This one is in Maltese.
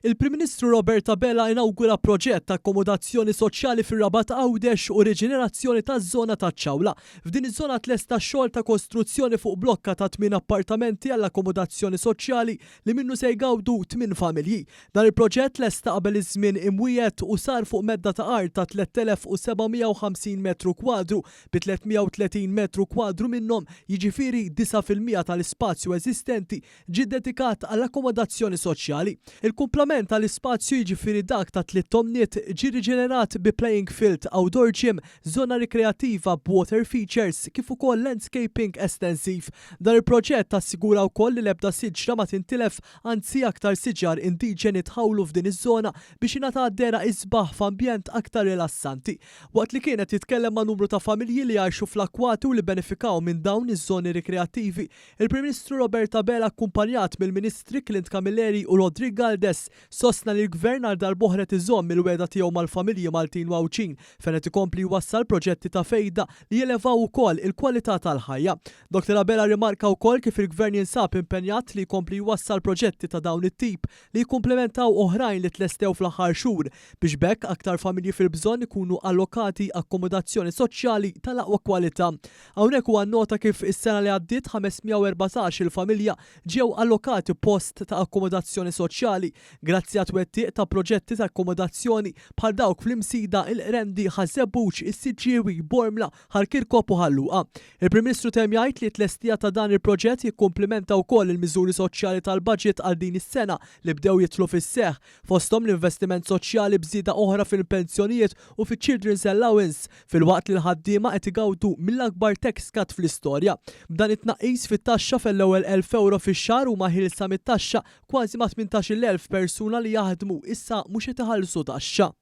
Il-Prim Ministru Robert Abela inawgura proġett ta' akkomodazzjoni soċjali fir-Rabat Għawdex u riġenerazzjoni taż-żona taċ-Ċawla. F'din iż-żona tlesta x-xogħol ta' kostruzzjoni fuq blokka ta' tmien appartamenti għall-akkomodazzjoni soċjali li minnu se jgawdu tmien familji. Dan il-proġett tlesta qabel iż-żmien imwiegħed u sar fuq medda ta' art ta' 3,750 metru kwadru bi 330 metru kwadru minnhom, jiġifieri 9% tal-ispazju eżistenti, ġie ddedikat għall-akkomodazzjoni soċjali. Il-kumplament tal-ispazju, jiġifieri dak ta' 3 tomniet, ġie riġenerat bi playing field, outdoor gym, żona rikreattiva b'water features kif ukoll landscaping estensiv. Dan il-proġett assigura wkoll li l-ebda siġra ma tintilef, anzi aktar siġar indiġeni tħawlu f'din iż-żona biex ingħata dehra isbaħ f'ambjent aktar rilassanti. Waqt li kienet jitkellem ma' numru ta' familji li jgħixu fl-akkwati u li benefikaw minn dawn iż-żoni rikreattivi, il-Prim Ministru Robert Abela, akkumpanjat mill-Ministri Clint Camilleri u Roderick Galdes, sostna li l-Gvern għal darb'oħra iżomm il-wegħda tiegħu mal-familji Maltin u Għawdxin fejn qed ikompli jwassal proġetti ta' fejda li jelevaw ukoll il-kwalità tal-ħajja. Dr. Abela rimarka wkoll kif il-Gvern jinsab impenjat li jkompli jwassal proġetti ta' dawn it-tip li jikkumplementaw oħrajn li tlestew fl-aħħar xhur biex b'hekk aktar familji fil-bżonn ikunu allokati akkomodazzjoni soċjali tal-aqwa kwalità. Hawnhekk huwa nota kif is-sena li għaddiet 514 il-familja ġew allokati post ta' akkomodazzjoni soċjali grazzi għat-twettiq ta' proġetti ta' akkomodazzjoni bħal dawk fl-Imsida, il-Qrendi, Ħaż-Żebbuġ, is-Siġġiewi, Bormla, Ħal Kirkop u Ħal Luqa. Il-Prim Ministru temm jgħid li t-tlestija ta' dan il-proġett jikkumplimenta wkoll il-miżuri soċjali tal-budget għal din is-sena li bdew jidħlu fis-seħħ, fosthom l-investiment soċjali b'żieda oħra fil-pensjonijiet u fiċ-Children's Allowance, filwaqt li l-ħaddiema qed igawdu mill-akbar tax cut fl-istorja. B'dan it-tnaqqis fit-taxxa fl-ewwel 1000 euro fix-xahar huma ħielsa mit-taxxa, kważi ma' 18,000 persuna li jaħdmu issa mhux qed iħallsu taxxa.